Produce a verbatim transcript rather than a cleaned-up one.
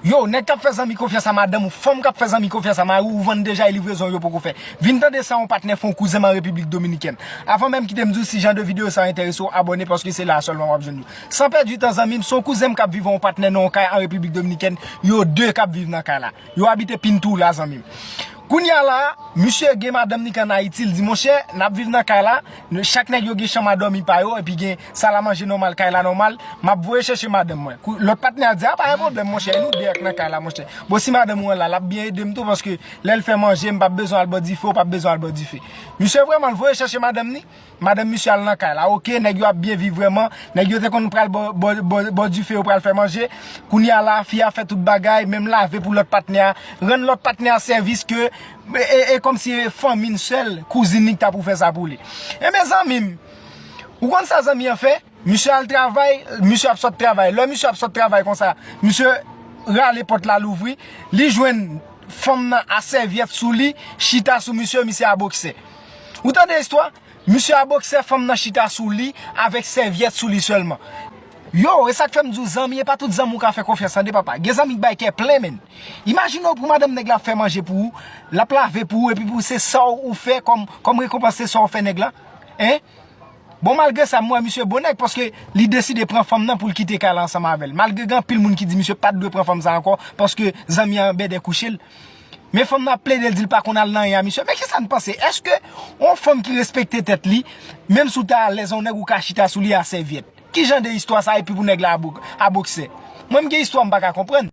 Yo, nèg k ap fè zanmi konfyans a madanm ou, fanm k ap fè zanmi konfyans a mari ou, ou vann deja e livrezon yo poko fè. Vin tande sa yon patnè fè yon kouzen m an Repiblik Dominikèn. Avan menm kite m di w si jan de videyo sa enterese w, abòne paske se la sèlman w ap jwenn yo. San pèdi tan zanmi m, se yon kouzen m k ap viv yon patnè nan yon kay an Repiblik Dominikèn, yo de k ap viv nan kay la. Yo abite Pintoula zanmi m. Kounye a la, misye gen madanm li k ann Ayiti, l di monchè, n ap viv nan kay la, chak nèg yo gen chanm a dòmi pa yo, epi gen sal a manje nòmal, kay la nòmal, m ap voye chèche madanm mwen. Kou- Lòt patnè a di, a pa gen pwoblèm monchè, e nou de ak nan kay la monchè. Bon si madanm ou an la, l ap byen ede m tou, paske lè l fè manje, m p ap bezwen al bò dife, ou p ap bezwen al bò dife. Misye vrèman, l voye chèche madanm ni, madanm misye al nan kay la, oke, nèg yo ap byen viv vrèman, nèg yo te konn pral bò, bò, bò, bò dife, yo pral fè manje, kounye a la, fi a fè tout bagay, menm lave pou lòt patnè a, rann lòt patnè a sèvis ke, e, e, e kòmsi e fanmi n sèl, kouzin li k ta pou fè sa pou li. Enben zanmi m, ou konn sa zanmi an fè? Misye al travay, misye ap sot travay. Lè misye ap sot travay konsa, misye rale pòt la louvri, li jwenn fanm nan a sèvyèt sou li, chita sou misye, misye a boksè. Ou tande istwa? Misye a boksè, fanm nan chita sou li avèk sèvyèt sou li sèlman. Yo, e sa k fè m di w zanmi, e pa tout zanmi w ka fè konfyans tande papa. Gen zanmi k bay kè plen menn. Imajine w pou madanm nèg la ap fè manje pou ou, l ap lave pou ou, epi pou se sa w ou fè kòm, kòm rekonpans se sa w fè nèg la. Hein? Bon malgre sa m wè misye bon nèg paske li deside pran fanm nan pou l kite kay la ansanm avè l. Malgre gen anpil moun ki di misye pa t dwe pran fanm sa ankò paske zanmi an bèdè kouche l. Men fanm nan ap plede l di l pa konn al nan anyen a misye. Men kisa n panse? Èske yon fanm ki respekte tèt li, menm si w ta alèz yon nèg ou ka chita sou li a sèvyèt? Ki jan de istwa sa epi pou nèg la a boksè? Mwen m gen istwa m pa ka konprann.